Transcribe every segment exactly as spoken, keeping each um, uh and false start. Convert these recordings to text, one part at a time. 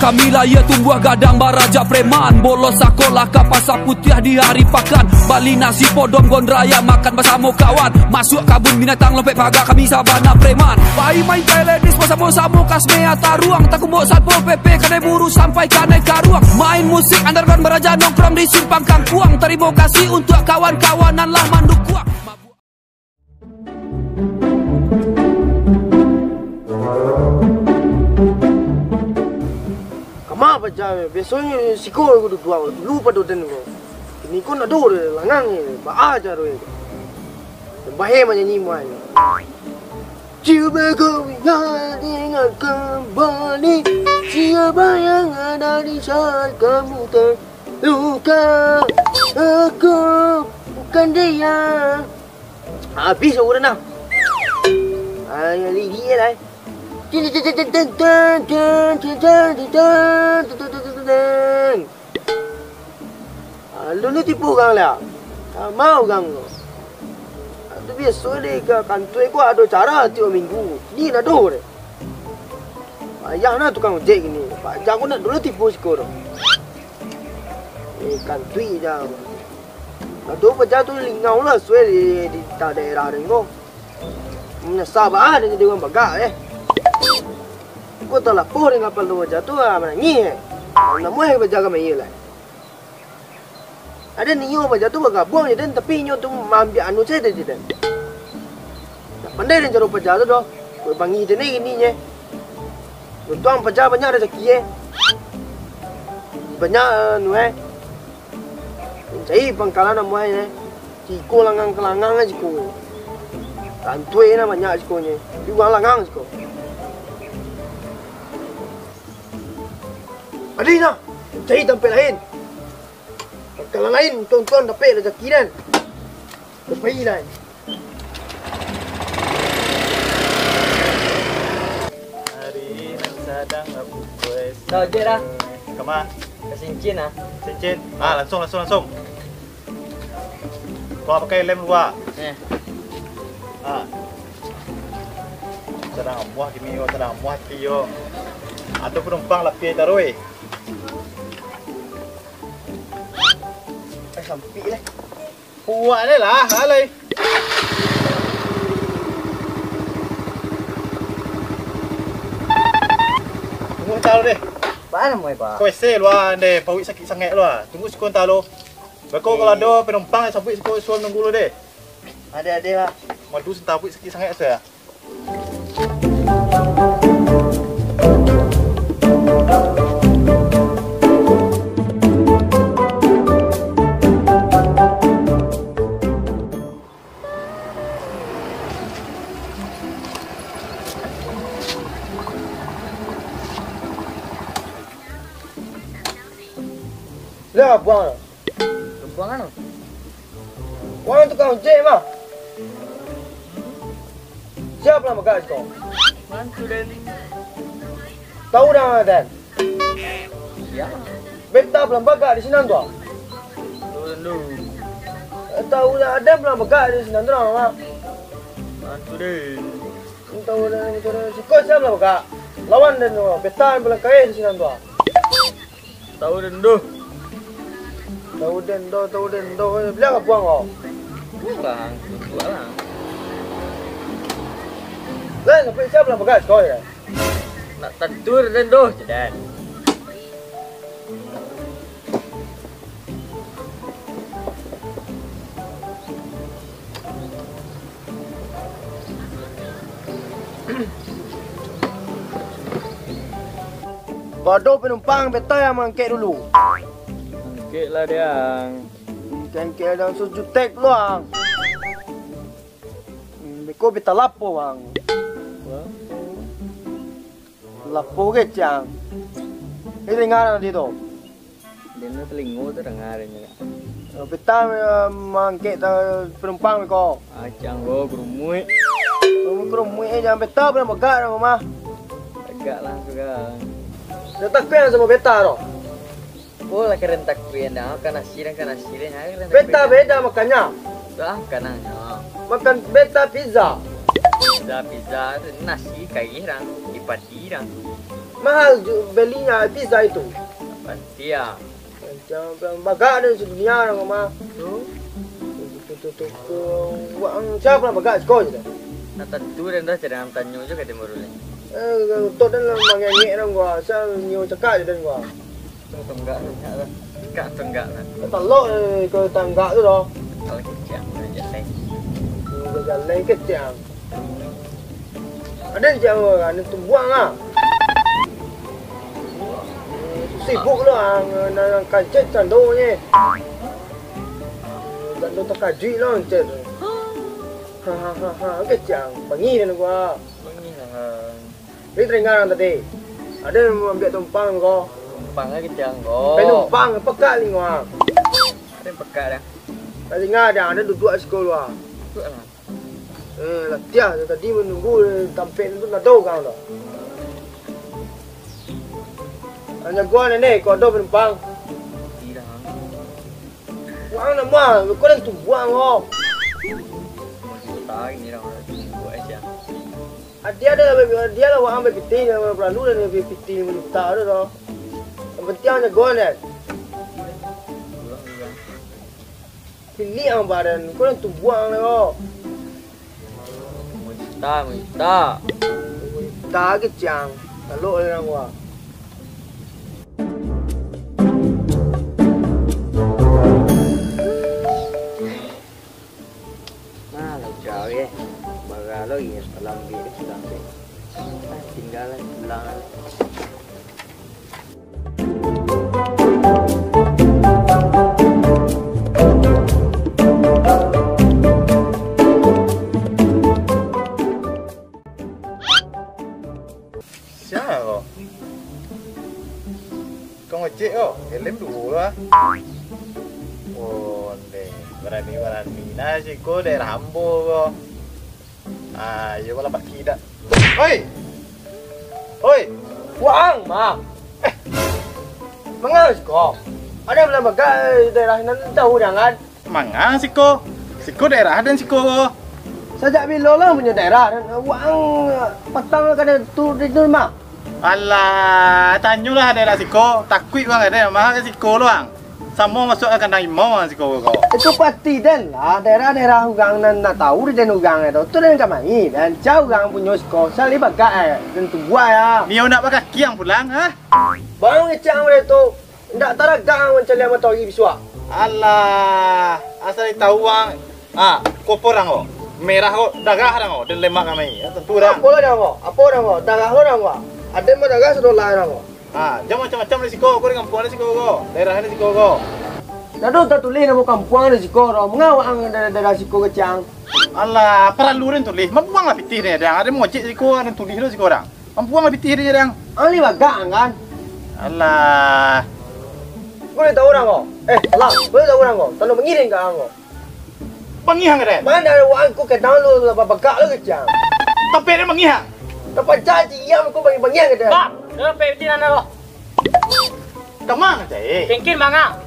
Kami lahia tumbuah gadang barajak preman. Bolos sakolah ka Pasar Putiah di hari pakan. Bali nasi podom gondraya makan basamo kawan. Masuak kabun binatang lompek paga kami sabana preman. Pai main tenis basamo-samo kasmea taruang. Takumbok Satpol P P kadai buru sampai kadai karuang. Main musik underground baraja nongkrong di simpang kangkuang. Tarimo kasih untuak kawan-kawan nan lah mandukuang. Kama paja, biasonyo siko ko duduak dulu pado den ko. Kini ko ndak ado doh, langang je, baa caro e. Bahaya manyanyi muai. Cuba kau ingat, ingat kembali siapa yang ada di saat kamu terluka. Aku bukan dia. Habis aku dah nah. Ah, yang lagi je lah. Ah, lu ni tipu urang lah. Sama urang tu. Ah, tu biaso deh, ka kantua ko ado acara tiok minggu. Ni ndak ado deh. Payah nah tukang ojek kini. Paja ko ndak dulu tipu siko tu. Eh, kantua je. Ndak ado paja tu lingau lah suai di, di daerah den ko. Manyasa baa den jadi urang bagak eh. Ko talapo dek kapalo paja tu, ah, manangih eh. Namuah paja ka mayie lah. Ado nio paja tu bagabuang jo den, tapi inyo tu maambiak anu sajo jo den. Ndak pandai den caro paja tu doh. Kok bangih den ni kini nye. Untuang paja banyak rasaki eh. Banyak anu eh. Cari pangkalan amuah eh. Siko langang ka langang eh siko. Kantua nah banyak siko nye. Di urang langang siko. Adi nah, cari tampek lain. Pangkalan lain, untuang-untuang dapek rasaki den. Pai lah. Hari nan sadang bukua. Kau je dah. Kama? Ka Sincin ah. Sincin? Ah, langsung, langsung, langsung. Kau pakai lem dua. Eh. Ah. Sadang amuah kini yo, sadang amuah kini yo. Ado panumpang lapeh taruih. Eh, sampik lah. Puak ni lah, alai. Tunggu santa lu deh. Baa namuah, Pak? Kau ese lu ah, deh, paruik sakik sangaik lu ah. Tunggu siko santa lu. Beko kalau ado panumpang, sabuik siko suruah nunggu lu deh. Ado, ado lah. Madu santa paruik sakik sangaik tu ah. Lah, buang lah. Buang anu. Wah, tukang ojek mah. Sia pulang bagak siko? Mantu den. Tahu dah, den? Sia? Beta pulang bagak di sinan tu ah. Tahu den dulu. Eh, tahu dah, den pulang bagak di sinan tu ah, mah. Mantu den. Tahu den, tahu den. Siko sia pulang bagak? Lawan den tu, beta pulang kae di sinan tu ah. Tahu den doh. Tahu den doh, tahu den doh. Bilang ka puang ko. Pulang, pulang. Lah, sampai sia pulang bagak siko yo? Nak tantu den doh, cedan. Kok ado panumpang, beta yang mangkek dulu. Mangkek lah, Diang. Mangkek, Diang, sujutek lu, Ang. Hmm, beko beta lapo, Ang. Lapo? Lapo kecek, Ang. Ni danga tadi tu. Deno telingo tu danga dek nyo. Pita, eh, mangkek ta-, penumpang ko. Acang ko, kerumuik. Kamu kerumuik, eh, jangan pita pun bagak dalam rumah. Bagak lah, sudah. Dah takut yang sama pita tu. Oh, lah keren takut yang dah, kan nasi dan kan nasi deh, ha, keren takut. Pita beda makannya. Dah, kanangnyo. Makan pita pizza. Pizza, pizza tu nasi, kaih rang, di padi rang. Mahal ju-, belinyo pizza itu. Pasti ya. Macam bagak den sadunia rang mah. Tu. Tu, tu, tu, tu, tu. Wang, sia nan bagak siko je dah. Nah, tantu den dah, cari nan tanyo je ka den baru ni. Eh, untuak den lah mangengek rang gua. Sia nyo cakak je den gua. Tonggak, tonggak lah. Cakak tonggak lah. Talok, eh, ka tonggak tu doh. Kalau kecek, jaleng. Jaleng kecek. Ado di jawa kan, tumbuang ah. Sibuk lo ang, nan kancet candonyo. Cando takajuik lo ancet. Ha ha ha ha, kecek ang. Bangih dan gua. Bangih lah. Jadi teringat ang tadi. Ado nan maambiak tumpang ko. Tumpang lah kecek ang ko. Penumpang, pekak lingo ang. Ado pekak dah. Teringat ang, ado duduak siko luar. Duduak lah. Eh, latiah tu tadi manunggu, eh, tampek tu ndak ado urang tu. Nan jago nenek, kok ado panumpang. Tidak. Wang namuah, kok nan tumbuang kok. Lima juta ini dah, buat aja. Adia ado lah, adia lah wang bapitih, nan paralu dah bapitih lima juta tu doh. Nan pantiang jago nenek. Pulang juga. Kini ang badan, kau nan tumbuang lah kau. Muntah, muntah. Muntah kecang. Talok lah nang gua. Nah, lah jauh ye. Bara lo ye, lambek, lambek. Ah, tinggal lah, pulang lah. Sia ko? Tukang ojek ko, helm duo lah. Ondeh, barani-barani nah siko daerah ambo ko. Ah, iyo, bala paki dak. Oi! Oi! Waang, Ma. Eh, manga siko? Ado bulan bagak, eh, daerah nan tahu jangan. Manga siko? Siko daerah den siko ko. Sajak bilo lah punyo daerah, waang patang kada tu di rumah. Alah, tanyolah daerah siko. Takuik waang ado, manga ka siko lo waang. Samo masuak ka kandang imau ang siko ko. Itu pati den lah, daerah-daerah urang nan, nan tahu di den urang tu. Tu den ka mai, den cari urang punyo siko, sali bagak eh, den tumbuah ya. Nio nak bakaki ang pulang, ha? Bang kecek ang tu, ndak taragak ang mancaliak matoari bisuak. Alah, asal tahu ang. Ah, kopo rang ko. Merah ko, darah rang ko, den lemak ka mai. Ya, tentu rang. Apo lah rang ko? Apo rang ko? Darah lo rang ko. Aden mah darah sadolah rang ko. Ah, jan macam-macam di siko, ko di kampuang di siko ko. Daerah di siko ko. Ndak ado tatulih namo kampuang di siko doh. Manga waang daerah, daerah siko kecek ang? Alah, paralu den tulih. Mampuang lah pitih den, dang. Ado mangojek siko, ado tulih lo siko, dang. Mampuang lah pitih den, dang. Ang lai bagak ang kan? Alah. Ko lai tahu urang ko? Eh, salah. Ko lai tahu urang ko? Tando mangiring ka ang ko. Bangiang ka den. Mano waang ko kadang lo lah babagak lo kecek ang. Tapi den bangiang. Tapaja diam ko bangiang-bangiang ka den. Bang, dah sampai di mana lo? Ka ma cai? Kengkin manga.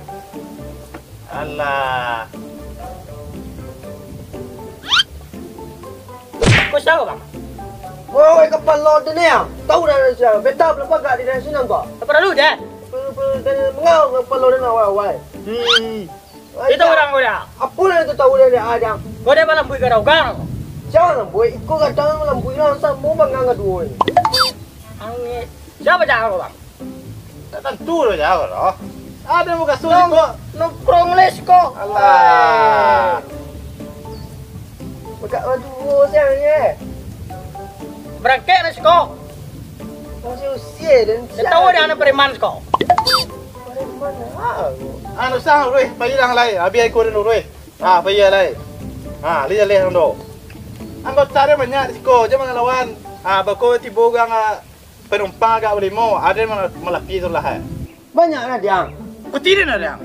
Alah. Ko sia ko, Bang? Woi, kapalo den ni ah. Tahu dah sia. Beta belum bagak di daerah siko ko. Apa lalu je? Pe-, pe-, den manga kapalo den awai-awai. Hmm. Itu urang ko dah. Apo lah itu tahu dari Adang? Ko dah malambuik ka urang. Sia malambuik, iko gadang malambuik lah, samo bangang kaduo ni. Angin. Sia bajak ko, Bang? Tak tantu doh, jauah doh. Ado muka sulik ko. Nongkrong les ko. Alah. Bagak baduo siang ni. Barangkek lah siko. Masih usia dan sia tahu dia anak preman siko. Preman ah. Anu sang, Ruih, pai lang lai. Habis aku rindu, Ruih. Ah, pai lai. Ah, lihat-lihat dulu. Anggota dia banyak di siko, jangan lawan. Ah, bako tibo urang, ah, panumpang agak balimo, ado nan malapi tu lah, eh. Banyak lah, Diang. Kutiri nah, Diang.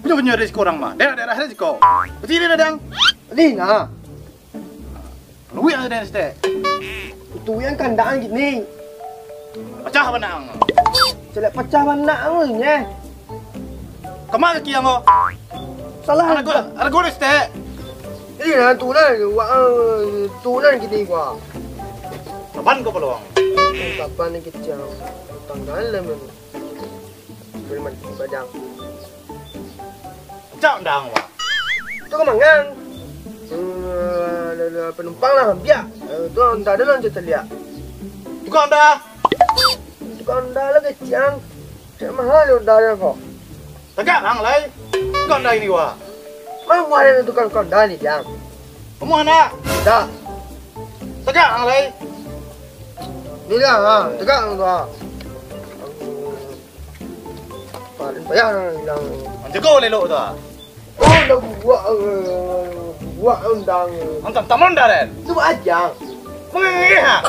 Punyo-punyo dari siko urang mah. Daerah-daerah dari siko. Kutiri nah, Diang. Lina. Luik aja dari situ. Itu yang kandangan gini. Pacah panang. Celek pacah panang ni. Kama kaki ang ko? Salah. Ada gua, ada gua dari situ. Ini nah, tu nah, wak, eh, tu nah gini gua. Kapan ko paluang? Kapan ni kecil? Tanggal lah, men. Boleh mandi Padang. Cak undang, Wak. Tu ka mangang. Hmm, ada, ada penumpang lah, ambiak. Eh, tu Honda ada lah, cak taliak. Tukang Honda. Tukang Honda lah kecil. Cak mahal Honda dia kok. Tagak ang lai. Tukang Honda ini, Wak. Mah muah ada tukang Honda ni, Jang. Kamu anak. Tak. Tagak ang lai. Ni lah, ha, tagak ang tu, ha. Paling payah nang bilang. Ang jago lelok tu, ha. Oh, dah buak, eh, buak undang. Ang tam-tam undang, Den. Tu aja. Mengengeh, ha?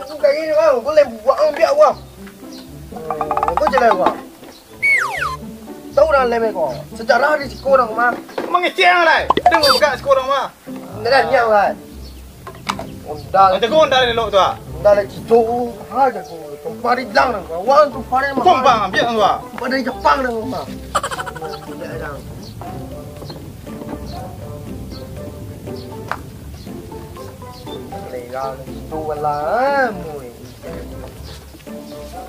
Aku kayak gini, bang. Boleh buak, ambiak, bang. Hmm, aku jalan, bang. Tahu dah leme ko. Sejarah di siko urang mah. Mangecek ang lai. Dengar buka siko urang mah. Ndak niang lai. Undang. Ang jago undang elok tu, ah. Undang lai cicok. Ha, jago. Tumpah di lang nang. Awak tumpah di mah. Tumpah ambiak ang tu, ah. Tumpah dari Jepang nang mah. Tidak ada. Legal tu lah, mui.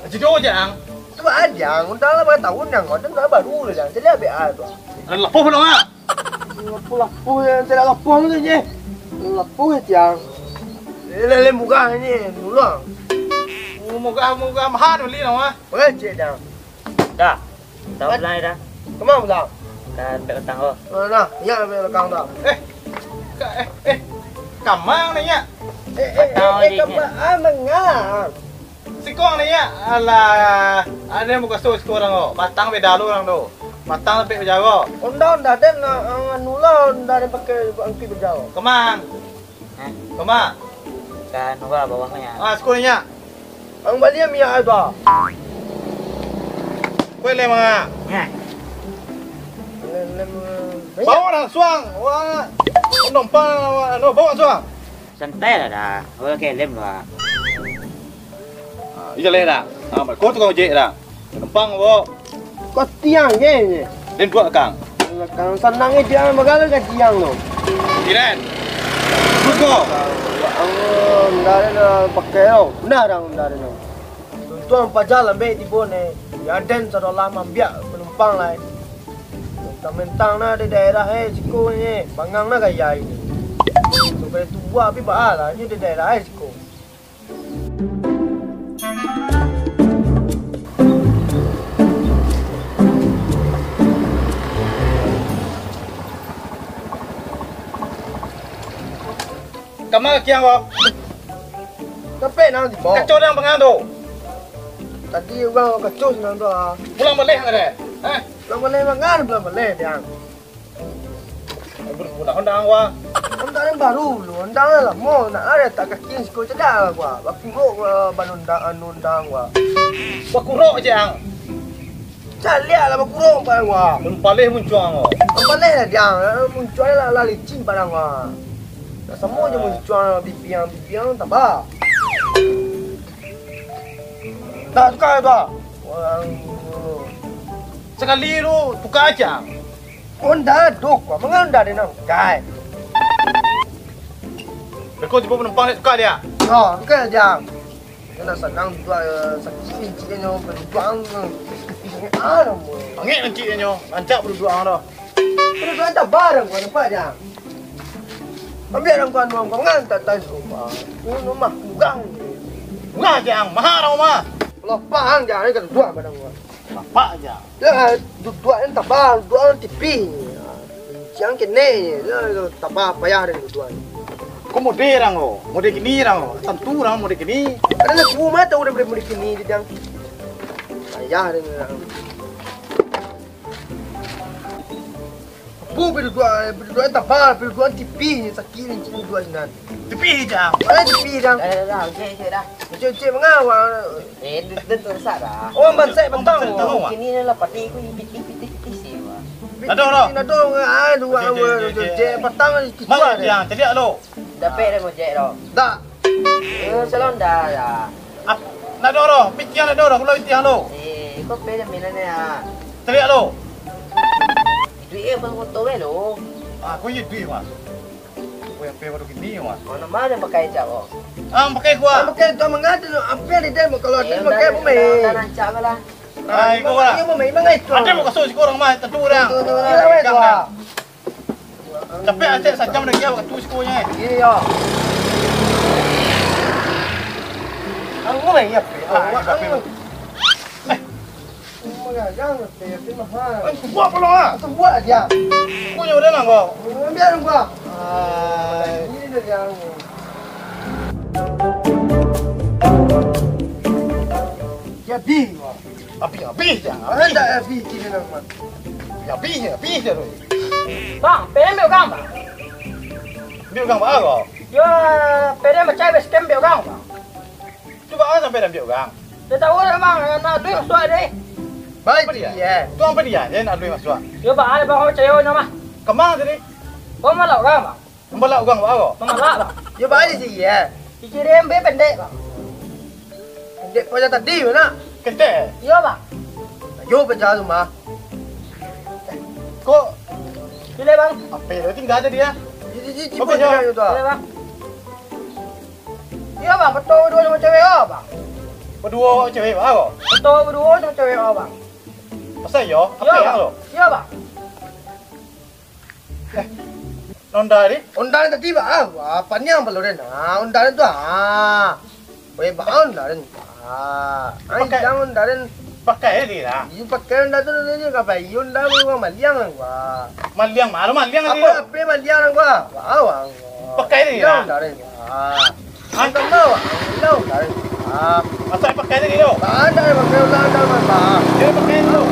Jodoh je ang. Tu aja, undang lah berapa tahun yang kau dah baru lah, Jang. Jadi abis ah tu. Lapuh pulang ah. Lapuh-lapuh ya, tidak lapuh tu je. Lapuh ya, Jang. Lele murah ni, pulang. Murah-murah mahal beli nama. Boleh cek, Jang. Dah. Tahu pulang dah. Kemana pulang? Dah bek petang ko. Nah, iya bek petang dah. Eh, ka, eh, eh, kamang ni ya. Eh, eh, eh, eh, kamang ah, mengang. Siko ang ni, ya? Alah, ado nan bakaso siko urang ko. Batang beda lo urang tu. Batang sampai bajaro. Onda, onda den, ah, anu lah, onda den pakai angki bajaro. Kemang. Hah? Kemang. Kan, wah, bawahnya. Ah, siko ni, ya. Ang bali minyak tu. Kue lem, ah. Hah? Lem, lem, eh. Bawa langsung. Wah, penumpang, anu, bawa langsung. Santai lah dah. Orang kelem lah. Ah, iya leh dah. Ah, kau tukang ojek dah. Penumpang bawa. Kau tiang je ni. Den buat kang. Kang sanang ni dia bagala ka tiang tu. Kiren. Buka. Ya Allah, ndak ada dah pakai tau. Benar dah, ndak ada dah. Tuntuang paja lambek tibo ne, ya den sadolah mambiak panumpang lai. Mentang-mentang nah di daerah eh siko ni, bangang nah gaya ini. Sukai tubuah tapi baa lah nyo di daerah eh siko. Kama kiang ko? Sampai nang tibo. Kaco dang pangan tu. Tadi urang kaco sinan tu ah. Pulang baleh ang ado? Hah? Pulang baleh mangan, pulang baleh diang. Baru pulang ondang wa. Ondang nan baru lu, ondang nan lamo, nak ada tak kaki siko cedak lah gua. Bakurok gua ban ondang anu ondang gua. Bakurok je ang. Caliak lah bakurok padang gua. Mun paleh muncuang ko. Mun paleh lah diang, muncuang lah, lah licin padang gua. Nak samo je muncuang bipiang-bipiang tambah. Dah tukar tu. Sakali tu tukar aja. Honda dok, mangan Honda di nang kai. Beko tibo penumpang ni tukar dia. Ha, tukar aja. Nak sanang duduk, eh, sakik lincik nyo, berjuang. Ah, namun. Angek lincik nyo, rancak berjuang dah. Berjuang tak bareng kau nampak dia. Ambil orang kau anu kau ngan tak tahu rumah. Ini rumah kurang. Murah je ang, mahal orang rumah. Lapang je, ni kan duduk pada rumah. Bapak je. Ya, duduk ni tabal, duduk ni tipih. Jangan kene je. Ya, tabal payah dia duduk ni. Kau mode orang ko, mode kini orang ko. Tantu orang mode kini. Ada nak gua mah tahu dia mode kini dia jang. Payah dia orang. Bu, berdua, berdua tabal, berdua tipih, sakit ni, cik, berdua sinan. Tipih je ang. Mana tipih je ang? Dah, dah, dah, ojek, ojek dah. Ojek, ojek, mangawal. Eh, dia, dia tu rusak dah. Oh, mansai petang. Petang, Mak. Kini ni lah, patih ku, pitih, pitih, pitih, sih, Mak. Nado, nado. Nado, ah, dua, Ojek, ojek, dua, ojek, ojek, ojek. Petang ni, Mak, tiga dia. Caliak lo. Dapek dah, ojek dah. Dah. Eh, salon dah, dah. Ap-, nado, dah. Pitih nado, dah. Pulau pitih lo. Eh, kau pe dah minat ni, ah. Caliak lo. Duit eh, bang, motor eh lo. Ah, kau ye duit, Mak. Weh, P baru kini, Mak. Mana, mana pakai cak, Bang? Ah, pakai gua. Ah, pakai tu mangadu, apa yang dia mau kalau ada Eh, pakai udah, pemain. Udah, udah, rancak lah. Ah, iko lah. Iyo, pemain mangai tu. Ada mau kasut siko urang mah, tentu urang. Tentu, tentu, tentu. Iyo, weh, Pegang tu, dah. Capek acek sajam lagi awak tu sikonyo. Iyo. Anggo mah, iyo. Ah, awak capek. Anggo. Eh. Mangayang, tapi mahal. Eh, buah pulo ah. Buah aja. Punyo udah nangko. Ambil nangko. Ai. Ini dari anggo. Jadi, Bang. Habis-habis je. Ada habis kini nama. Habis je, habis je tu. Bang, P M ambiak urang, Bang. Ambiak urang baa ko? Yo, P M macam base camp ambiak urang, Bang. Tu baa sampai ambiak urang? Yo tahu lah, Bang, nak duit masuak deh. Baik, Apa dia? Iya. Tu apa dia? Dia nak duit masuak. Yo, Bang, ada Bang percaya nyo mah. Kemang tadi? Bang malah urang, Bang. Membalak urang baa ko? Membalak, Bang. Yo, baa di siko, yo. Dikirim be pendek, Bang. Pendek payah tadi, mana? Ketek? Iyo, Bang. Ayo, pecah rumah. Kok? Pilih, Bang. Apa yang tinggal tadi, ya? Di, di, di, Apa, di, Bang? Pilih, Bang. Iyo, Bang. Betul dua sama cewek, oh, Bang. Berdua cewek, baa ko? Betul berdua sama cewek, oh, Bang. Pasal iyo? Apa Iyo, yang Bang. lo? Iyo, Bang. Eh, Honda ni? Honda ni tadi, Bang. Ah, wah, paniang balun den. Ah, Honda ni tu, ah. Weh, Bang, Honda ni. Ah, ai, Pakai jangan Honda ni. Pakai ni lah. Iyo, pakai Honda tu dulu ni, kapai. Iyo, Honda ni urang maliang lah, wah. Maliang, malu maliang ni. Apa, apa maliang lah, wah? Wah, wah. Pakai ni Iyo, lah. Honda ni. Ah. Hah? Minta maaf, Bang. Minta maaf, Bang. Ah. Masa pakai tadi tu? Bang, anda yang pakai ulang anda, Bang. Dia pakai dulu.